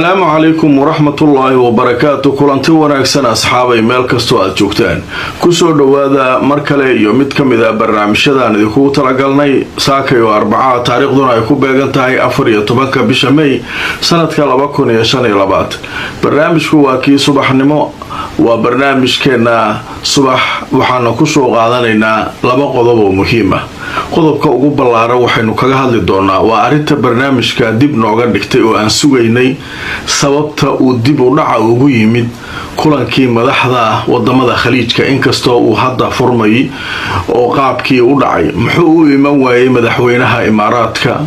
Asalaamu calaykum waraxmatullaahi wabarakaatu. Kulanti wanaagsan, asxaabay, meel kastoo aad joogtaan, kusoo dhowaada mar kale iyo mid ka mid a barnaamijyadaan idinkugu talagalnay. Saakay oo Arbacaha, taariikhduna ay ku beegan tahay 14-ka bisha May sanadka 2025. Barnaamijku waa kii subaxnimo, waa barnaamijkeena subax. Waxaana kusoo qaadanaynaa laba qodob oo muhiim ah. Qodobka ugu ballaaran waxaynu kaga hadli doonaa waa arrinta barnaamijka dib nooga dhigtay oo aan sugaynay, sababta uu dib u dhaca ugu yimid kulankii madaxda wadamada Khaliijka, inkastoo uu hadda furmay oo qaabkii u dhacay. Muxuu u iman waayey madaxweynaha Imaaraadka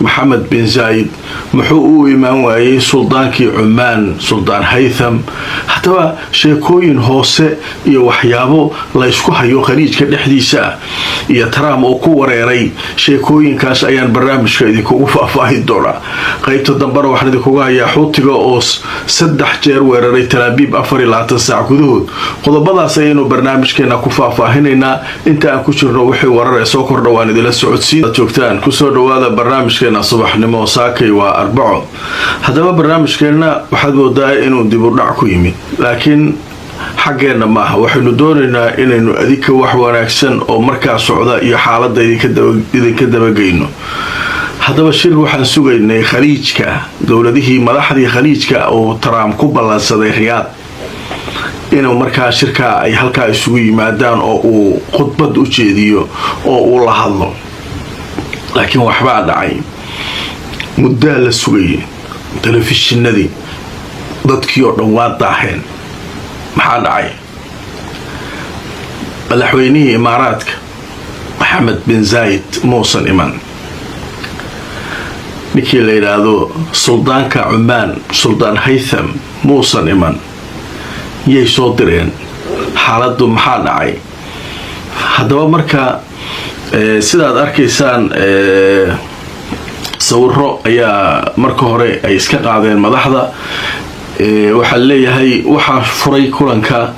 Maxamed bin Zaayid? Muxuu u imaan waayey suldaankii Cumaan, Suldaan Haytham? Haddaba sheekooyin hoose iyo waxyaabo la ysku hayo Khaliijka dhexdiisa ah iyo Trump oo ku wareeray sheekooyinkaas ayaan barnaamijka idinkugu faahfaahin doonaa. Qaybta dambena waxaan idinkuga hayaa Xuutiga oo saddex jeer weeraray Talaabiib 24 saac gudahood. Qodobadaas ayaynu barnaamijkeena ku faahfaahinaynaa. Inta aan ku jirno, wixii warar ee soo kordha waan idila socodsiin. Joogtaan, kusoo dhawaada barnaamijkeena subaxnimo. Saakay waa Arbaco. Haddaba barnaamijkeenna waxaad moodaa inuu dib u dhac ku yimid, laakiin xaggeenna maaha. Waxaynu doonaynaa inaynu adika wax wanaagsan oo markaa socda iyo xaaladda idinka dabageyno. Haddaba shir waxaan sugaynay Khaliijka, dowladihii madaxdii Khaliijka oo Trump ku ballansaday Riyaad, inuu markaa shirkaa ay halkaa isugu yimaadaan oo uu khudbad u jeediyo oo uu la hadlo, laakiin waxbaa dhacay. Muddaa la sugayay, telefishinadii dadkii oo dhan waa daaheen. Maxaa dhacay? Madaxweynihii Imaaraadka Maxamed bin Zaayid muusan iman. Ninkii la yidhaahdo suldaanka Cumaan, Suldaan Haytham, muusan iman. Yay soo direen? Xaaladdu maxaa dhacay? Haddaba marka sidaad arkaysaan, sawiro ayaa marka hore ay iska qaadeen madaxda. Waxaa leeyahay waxaa furay kulanka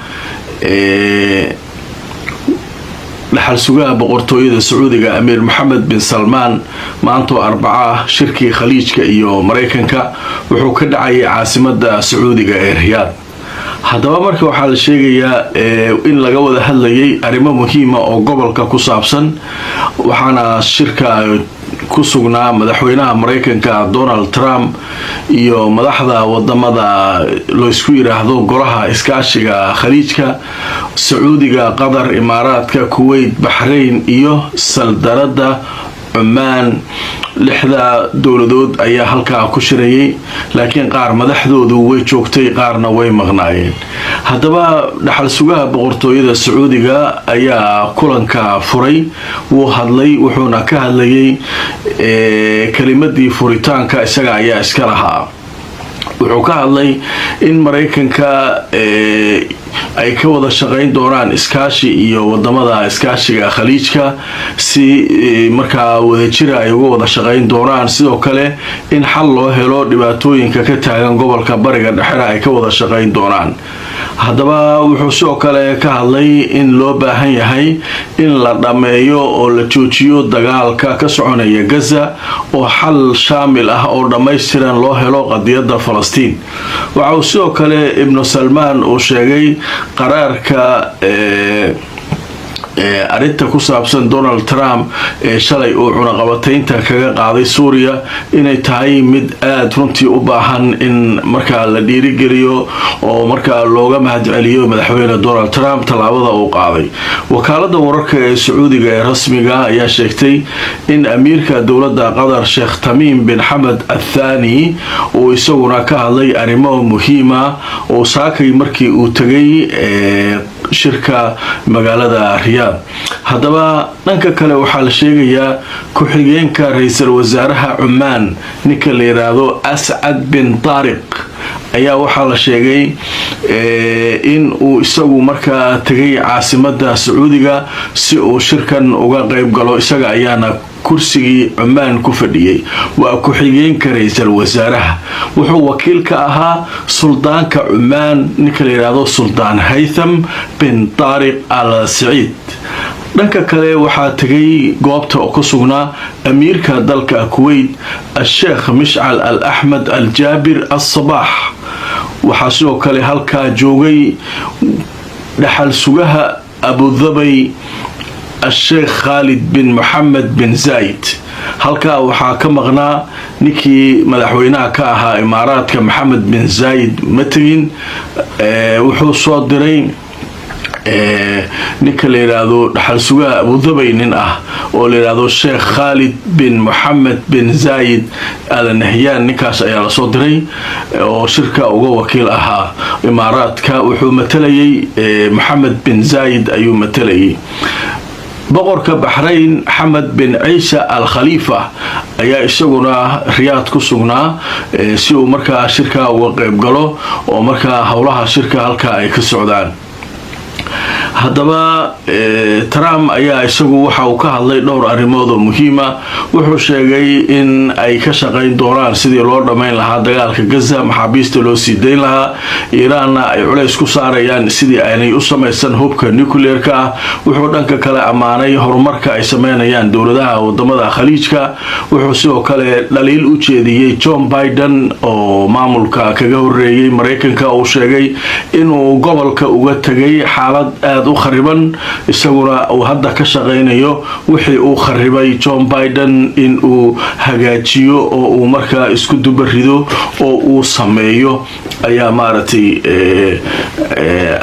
dhaxal sugaha boqortooyada Sacuudiga, Amiir Maxamed bin Salmaan. Maantoo Arbaca ah, shirkii Khaliijka iyo Maraykanka wuxuu ka dhacayay caasimada Sacuudiga ee Riyaad. Haddaba marka waxaa la sheegayaa in laga wada hadlayay arrimo muhiima oo gobolka ku saabsan, waxaana shirka ku sugnaa madaxweynaha Maraykanka Donald Trump iyo madaxda wadamada laysku yiraahdo Golaha Iskaashiga Khaliijka: Sacuudiga, Qatar, Imaaraadka, Kuwait, Baxrayn iyo Saldanada Cumaan. Lixda dowladood ayaa halkaa ku shirayay, laakiin qaar madaxdoodu way joogtay, qaarna way maqnaayeen. Haddaba dhaxal sugaha boqortooyada Sacuudiga ayaa kulanka furay. Wuu hadlay, wuxuuna ka hadlayay kelimadii furitaanka, isaga ayaa iska lahaa. Wuxuu ka hadlay in Maraykanka ay ka wada shaqeyn doonaan iskaashi iyo wadamada iskaashiga Khaliijka, si markaa wadajira ay uga wada shaqeyn doonaan. Sidoo kale in xal loo helo dhibaatooyinka ka taagan gobolka Bariga Dhexena ay ka wada shaqeyn doonaan. Haddaba wuxuu sidoo kale ka hadlay in loo baahan yahay in la dhammeeyo oo la joojiyo dagaalka ka soconaya Gaza, oo xal shaamil ah oo dhammaystiran loo helo qadiyadda Falastiin. Waxa uu sidoo kale Ibnu Salmaan uu sheegay qaraarka arrinta ku saabsan Donald Trump ee shalay uu cunaqabataynta kaga qaaday Suuriya inay tahay mid aada runtii u baahan in markaa la dhiirigeliyo oo markaa looga mahadceliyo madaxweyne Donald Trump tallaabada uu qaaday. Wakaalada wararka ee Sacuudiga ee rasmiga ayaa sheegtay in amiirka dowladda Qatar, Sheekh Tamiim bin Xamed Athani, uu isaguna ka hadlay arrimo muhiima oo saakay markii uu tegay shirka magaalada Riyaad. Haddaba dhanka kale waxaa la sheegayaa ku-xigeenka ra-iisul wasaaraha Cumaan, ninka la yiraahdo Ascad bin Taariq, ayaa waxaa la sheegay in uu isagu markaa tegay caasimada Sacuudiga si uu shirkan uga qeyb galo. Isaga ayaana kursigii Cumaan ku fadhiyey, waa ku-xigeenka ra-iisul wasaaraha. Wuxuu wakiil ka ahaa suldaanka Cumaan, ninka la yidhaahdo Suldaan Haytham bin Taariq Al Saciid. Dhanka kale, waxaa tegay goobta oo ku sugnaa amiirka dalka Kuwait, Asheekh Mishcal Al Axmed Al Jaabir Al Sabaax. Waxaa sidoo kale halkaa joogay dhaxal sugaha Abudabay, Asheekh Khaalid bin Moxamed bin Zayd. Halkaa waxaa ka maqnaa ninkii madaxweynaha ka ahaa Imaaraadka, Maxamed bin Zaayid. Ma tegin, wuxuu soo diray ninka la yidhaahdo dhaxal sugaha Abudabay, nin ah oo la yidhaahdo Sheekh Khaalid bin Moxamed bin Zaayid Al Nahyaan. Ninkaas ayaa lasoo diray oo shirka uga wakiil ahaa Imaaraadka. Wuxuu matalayay Moxamed bin Zaayid ayuu matalayay. Boqorka Baxrayn, Xamed bin Ciisa Al Khaliifa, ayaa isaguna Riyaad ku sugnaa si uu markaa shirkaa uga qeyb galo oo markaa howlaha shirka halkaa ay ka socdaan. Haddaba, Trump ayaa isagu waxa uu ka hadlay dhowr arrimood oo muhiima. Wuxuu sheegay in ay ka shaqayn doonaan sidii loo dhammayn lahaa dagaalka Gaza, maxaabiista loo sii dayn lahaa, Iiraanna ay culays ku saarayaan sidii aanay u samaysan hubka nuclear-ka ah. Wuxuu dhanka kale ammaanay horumarka ay sameynayaan dowladaha wadamada Khaliijka. Wuxuu sidoo kale dhaliil u jeediyey John Biden oo maamulka kaga horeeyey Mareykanka. Uu sheegay inuu gobolka uga tegay xaalad aada u khariban, isaguna uu hadda ka shaqaynayo wixii uu kharibay John Biden in uu hagaajiyo oo uu markaa isku dubarido oo uu sameeyo ayaa maaragtay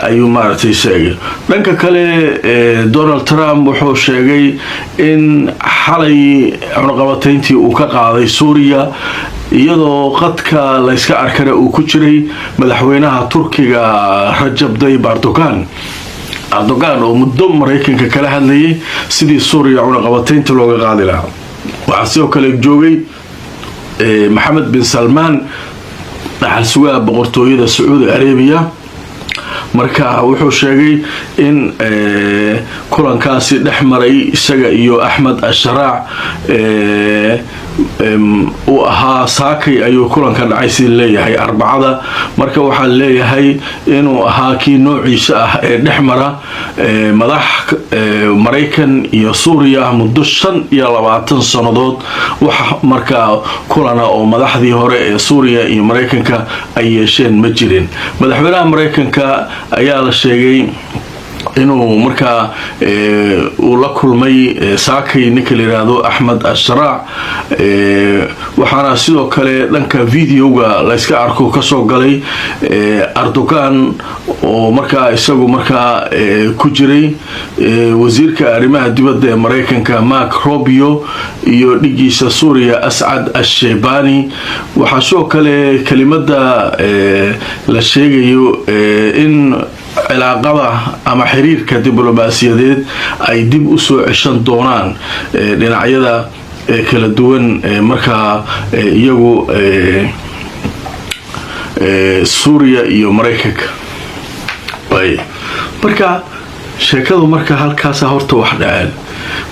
ayuu maaragtay sheegay. Dhanka kale, Donald Trump wuxuu sheegay in xalay cunaqabatayntii uu ka qaaday Suuriya, iyadoo qadka layska arkana uu ku jiray madaxweynaha Turkiga, Rajab Dayib Erdogan. Erdogan oo muddo Maraykanka kala hadlayay sidii Suuriya cunaqabataynta looga qaadi lahaa. Waxaa sidoo kale joogay Maxamed bin Salmaan, dhaxal sugaha boqortooyada Sacuudi Arabiya. Marka wuxuu sheegay in kulankaasi dhex maray isaga iyo Axmed Asharaac uu ahaa saakay ayuu kulanka dhacay, sida leeyahay Arbacada. Marka waxaa leeyahay inuu ahaa kii noociisa ah ee dhex mara madax Maraykan iyo Suuriya muddo 25 sannadood wax markaa kulana oo madaxdii hore ee Suuriya iyo Maraykanka ay yeesheen ma jirin. Madaxweynaha Maraykanka ayaa la sheegay inuu markaa uu la kulmay saakay ninka la yidhaahdo Axmed Asharaac. Waxaana sidoo kale dhanka videoga layska arko kasoo galay Erdogan oo markaa isagu markaa ku jiray wasiirka arrimaha dibadda ee Maraykanka, Mark Rubio, iyo dhigiisa Suuriya, Ascad Ashebani. Waxaa sidoo kale kelimada la sheegayo in cilaaqada ama xiriirka diblomaasiyadeed ay dib usoo ceshan doonaan dhinacyada kala duwan markaa iyagu Suuriya iyo Maraykanka. Marka sheekadu marka halkaasa horta wax dhaceen.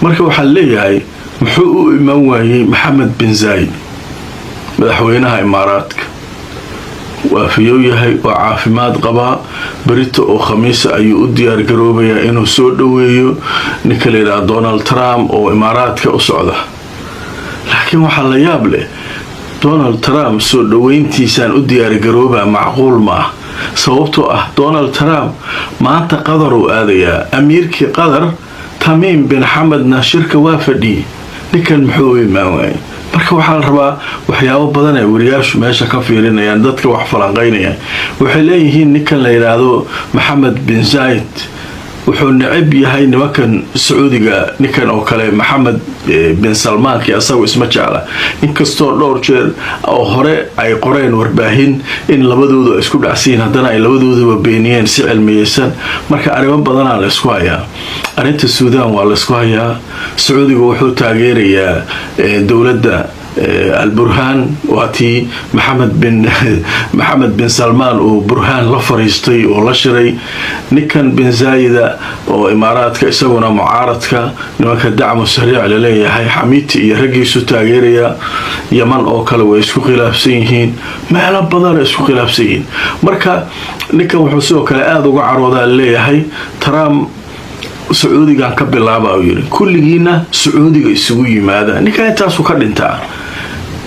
Marka waxaa leeyahay, muxuu u iman waayey Maxamed bin Zaayid, madaxweynaha Imaaraadka? Waa fiyow yahay oo caafimaad qabaa. Berito oo Khamiisa ayuu u diyaar garoobayaa inuu soo dhoweeyo ninka la yidhaha Donald Trump oo Imaaraadka u socda. Laakiin waxaa la yaab leh, Donald Trump soo dhoweyntiisaan u diyaargaroobaa macquul ma ah, sababtoo ah Donald Trump maanta Qatar uu aadayaa. Amiirkii Qatar, Tamiim bin Xamedna, shirka waa fadhiyey. Ninkan muxuu u imaan waayey? Marka waxaa la rabaa waxyaabo badan ay wariyaashu meesha ka fiirinayaan. Dadka wax falanqaynayaan waxay leeyihiin, ninkan la yidhaahdo Maxamed bin Zayd wuxuu necab yahay nimankan Sacuudiga. Ninkan oo kale, Maxamed bin Salmaanki, asagu isma jecla, inkastoo dhowr jeer oo hore ay qoreen warbaahin in labadoodu ay isku dhacsiyiin, haddana ay labadooduba beeniyeen si cilmiyeysan. Marka arrimo badanaa la isku hayaa. Arrinta Suudaan waa la isku hayaa. Sacuudiga wuxuu taageerayaa dowladda Alburhaan. Waa tii Maxamed bin Salmaan uu Burhaan la fariistay oo la shiray. Ninkan bin Zaayida oo Imaaraadka isaguna mucaaradka nimanka Dacmu Sariic laleeyahay, Xamiiti iyo raggiisu taageeraya. Yaman oo kale way isku khilaafsan yihiin, meelo badan isku khilaafsan yihiin. Marka ninkan wuxuu sidoo kale aada uga caroodaa laleeyahay Trump. Sacuudigan ka bilaaba, uu yidhi, kulligiina Sacuudiga isugu yimaada. Ninkan intaasuu ka dhintaa.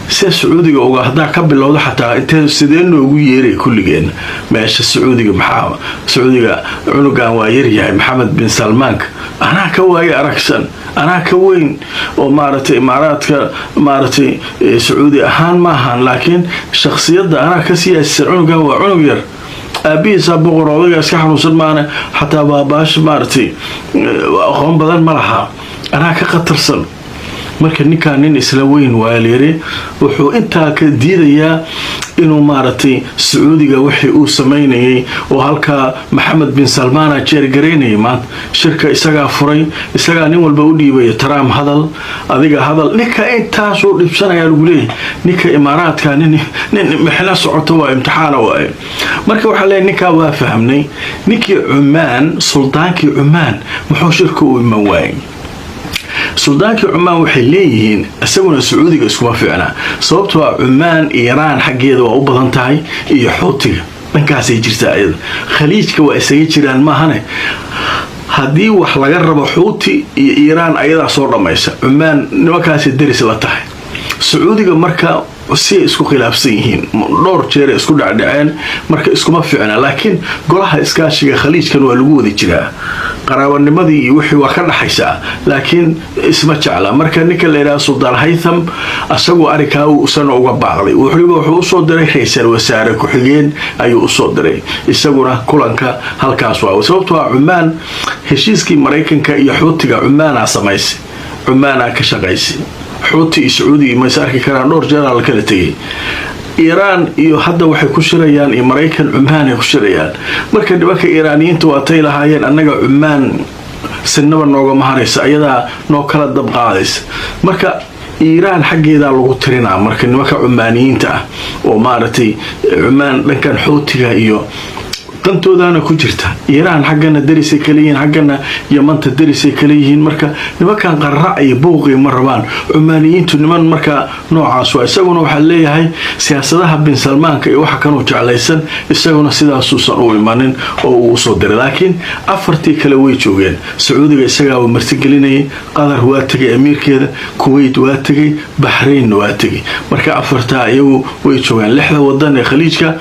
See Sacuudiga uga haddaa ka bilowda xataa, intee sidee noogu yeeray kulligeen meesha Sacuudiga? Maxaa Sacuudiga? Cunugan waa yaryahay, Maxamed bin Salmaanka. Anaa ka waaye aragsan, anaa ka weyn oo maaragtay Imaaraadka, maaragtay Sacuudi ahaan maahan, laakiin shakhsiyadda anaa ka siyaasisan. Cunugan waa cunug yar, aabihiisaa boqor, odayga iska xanuunsan maane, xataa baabaash maaragtay aqoon badan ma laha, anaa ka khatarsan. Marka ninkaan nin isla weyn waa layiri. Wuxuu intaa ka diidayaa inuu maaragtay Sacuudiga wixii uu samaynayay oo halkaa Maxamed bin Salmaana jeergaraynayay. Maanta shirka isagaa furay, isagaa nin walba u dhiibaya. Trump hadal, adiga hadal. Ninka intaasuu dhibsanayaa lagu leeyahay. Ninka Imaaraadka nin mixna socoto waa imtixaana waaye. Marka waxaa leeyahy, ninkaa waa fahmnay. Ninkii Cumaan, suldaankii Cumaan, muxuu shirka u iman waayay? Suldaankii Cumaan waxay leeyihiin isaguna Sacuudiga iskuma fiicna, sababtoo ah Cumaan Iiraan xaggeeda waa u badan tahay iyo Xuutiga, dhankaasay jirtaa iyada. Khaliijka waa isaga jiraan maahane, haddii wax laga rabo Xuuti iyo Iiraan ayadaa soo dhammaysa. Cumaan nimankaasay deris la tahay. Sacuudiga marka si ay isku khilaafsan yihiin, dhowr jeeray isku dhacdhaceen, marka iskuma fiicna. Laakiin golaha iskaashiga Khaliijkan waa lagu wada jiraa, qaraabanimadii iyo wixii waa ka dhaxaysaa, laakiin isma jecla. Marka ninka la yidhaha Suldaan Haytham asagoo arrinkaa isana uga baaqday, waliba wuxuu usoo diray ra-iisal wasaare ku-xigeen ayuu usoo diray isaguna kulanka halkaas. Waa sababtoo ah Cumaan heshiiskii Maraykanka iyo Xuutiga Cumaanaa samaysay, Cumaanaa ka shaqaysay. Xuuti iyo Sacuudiga ma is arki karaan? Dhowr jeeraa la kala tegay. Iiraan iyo hadda waxay ku shirayaan iyo Maraykan Cumaan ay ku shirayaan. Marka nimanka Iiraaniyiinta waatay lahaayeen, annaga Cumaan sinaba noogama haraysa, ayadaa noo kala dabqaadaysa. Marka Iiraan xaggeedaa lagu tirinaa. Marka nimanka Cumaaniyiinta ah oo maaragtay Cumaan dhankan Xuutiga iyo dantoodaana ku jirta, Iiraan xaggana derisay kala yihiin, xaggana Yamanta derisay kala yihiin. Marka nimankan qarrac iyo buuqii ma rabaan Cumaaniyiintu. Niman marka noocaas waa. Isaguna waxaa leeyahay siyaasadaha Bin Salmaanka iyo waxa kanuu jeclaysan, isaguna sidaasuusan u imanin oo uu usoo diray. Laakiin afartii kale way joogeen. Sacuudiga isagaaba martigelinayay, Qatar waa tegay amiirkeeda, Kuwait waa tegay, Baxraynna waa tegay. Marka afartaa iyagu way joogaan. Lixda wadan ee Khaliijka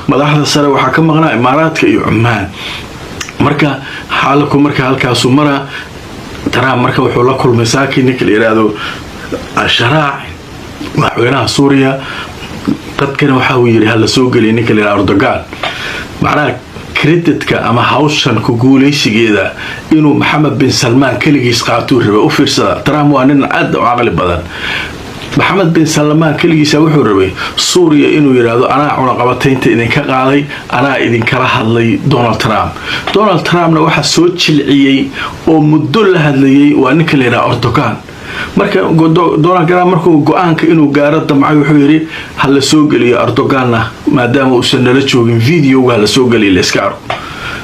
madaxda sare waxaa ka maqnaa Imaaraadka iyo Cumaan. Marka xaalku marka halkaasu mara. Trump marka wuxuu la kulmay saaki ninka la yidhaahdo Asharaac, madaxweynaha Suuriya. Dadkana waxa uu yidhi hala soo geliya ninka la yidhahdo Erdogan. Macnaha creditka ama hawshan ku guulaysigeeda inuu Maxamed bin Salmaan keligiis qaatuu rabay. U fiirsada, Trump waa nin aad u caqli badan. Maxamed bin Salmaan keligiisa wuxuu rabay Suuriya inuu yidhaahdo, anaa cunaqabataynta idinka qaaday, anaa idinkala hadlay Donald Trump. Donald Trumpna waxaa soo jilciyey oo muddo la hadlayay waa ninka la yidhaha Erdogan. Marka Donald Trump markuu go-aanka inuu gaaro damcay, wuxuu yidhi ha la soo geliyo Erdoganna, maadaama uusan nala joogin, videoga hala soo geliyo, la iska arko,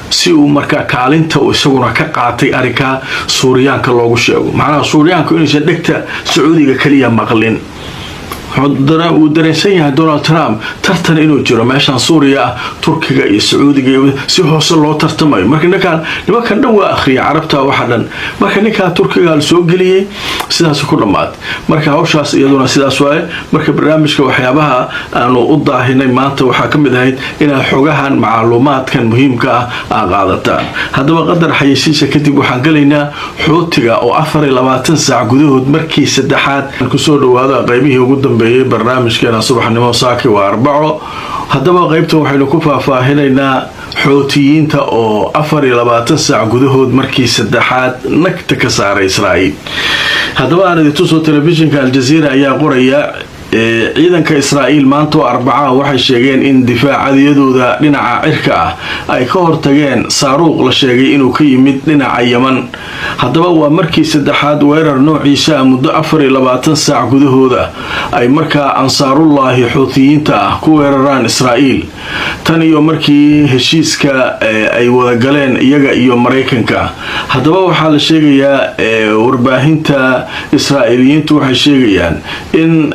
si uu markaa kaalinta uu isaguna ka qaatay arrinkaa Suuriyaanka loogu sheego. Macnaha Suuriyaanku inaysan dhegta Sacuudiga kaliya maqlin. Wuu dareensan yahay Donald Trump tartan inuu jiro meeshan Suuriya ah, Turkiga iyo Sacuudiga si hoose loo tartamayo. Marka ninkaan nimankan dhan waa akhriyay Carabta waxa dhan. Marka ninkaa Turkiga la soo geliyey, sidaas ku dhammaatay. Marka hawshaas iyaduna sidaas waaye. Marka barnaamijka waxyaabaha aanu u daahinay maanta waxaa ka mid ahayd inaad xogahan macluumaadkan muhiimka ah aa qaadataan. Haddaba qadar xayeysiisa kadib waxaan gelaynaa Xuutiga oo 24 saac gudahood markii saddexaad. Kusoo dhawaada qaybihii ugu dambeeyey barnaamijkeena subaxnimo. Saaki waa Arbaco. Haddaba qaybtan waxaynu ku faahfaahinaynaa Xuutiyiinta oo 24 saac gudahood markii saddexaad nagta ka saaray Israa'iil. Haddaba aan idintuso, telefishinka Aljaziira ayaa qoraya: ciidanka Israa'iil maanta oo Arbacaha waxay sheegeen in difaacadiyadooda dhinaca cirka ah ay ka hortageen saaruuq la sheegay inuu ka yimid dhinaca Yeman. Haddaba waa markii saddexaad weerar noociisa ah muddo 24 saac gudahooda ay markaa Ansaarullaahi Xuutiyiinta ah ku weeraraan Israa'iil, tan iyo markii heshiiska ay wadagaleen iyaga iyo Maraykanka. Haddaba waxaa la sheegayaa, warbaahinta Israa'iiliyiintu waxay sheegayaan in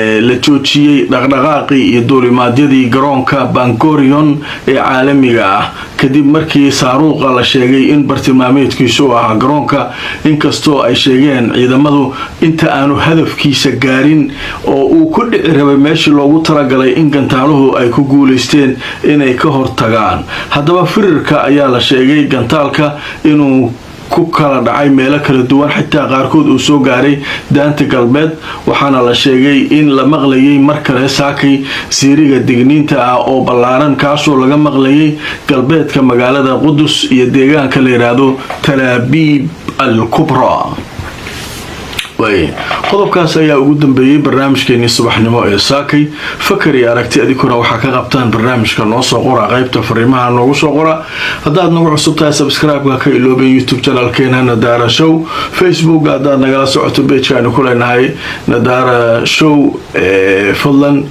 La joojiyey dhaqdhaqaaqii iyo duulimaadyadii garoonka Ben Gurion ee caalamiga ah, kadib markii saaruuqa la sheegay in bartilmaameedkiisu u ahaa garoonka, inkastoo ay sheegeen ciidamadu inta aanu hadafkiisa gaarin oo uu ku dhici rabay meeshii loogu talagalay in gantaaluhu ay ku guuleysteen inay ka hortagaan. Haddaba firirka ayaa la sheegay gantaalka inuu ku kala dhacay meelo kala duwan, xitaa qaarkood uu soo gaaray Daanta Galbeed. Waxaana la sheegay in la maqlayay mar kale saakay siiriga digniinta ah oo ballaaran, kaasoo laga maqlayay galbeedka magaalada Qudus iyo deegaanka la yidhaahdo Talaabiib al Kubra. Qodobkaas ayaa ugu dambeeyey barnaamijkeenii subaxnimo ee saakay. Fakar iyo aragti adinkuna waxaa ka qabtaan barnaamijka noo soo qora qaybta fariimaha noogu soo qora. Haddaad nagu cusub tahay, subscribe-ka ka iloobin YouTube channelkeena Nadaara Show. Facebook haddaad nagala socoto, page-kaanu ku leenahay Nadaara Show, fadlan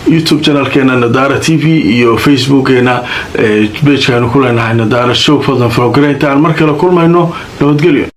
YouTube channelkeena Nadara TV iyo Facebookeena page-kaanu ku leenahay Nadara Show, fadlan follow garee. Intaan mar kale kulmayno, nabadgelyo.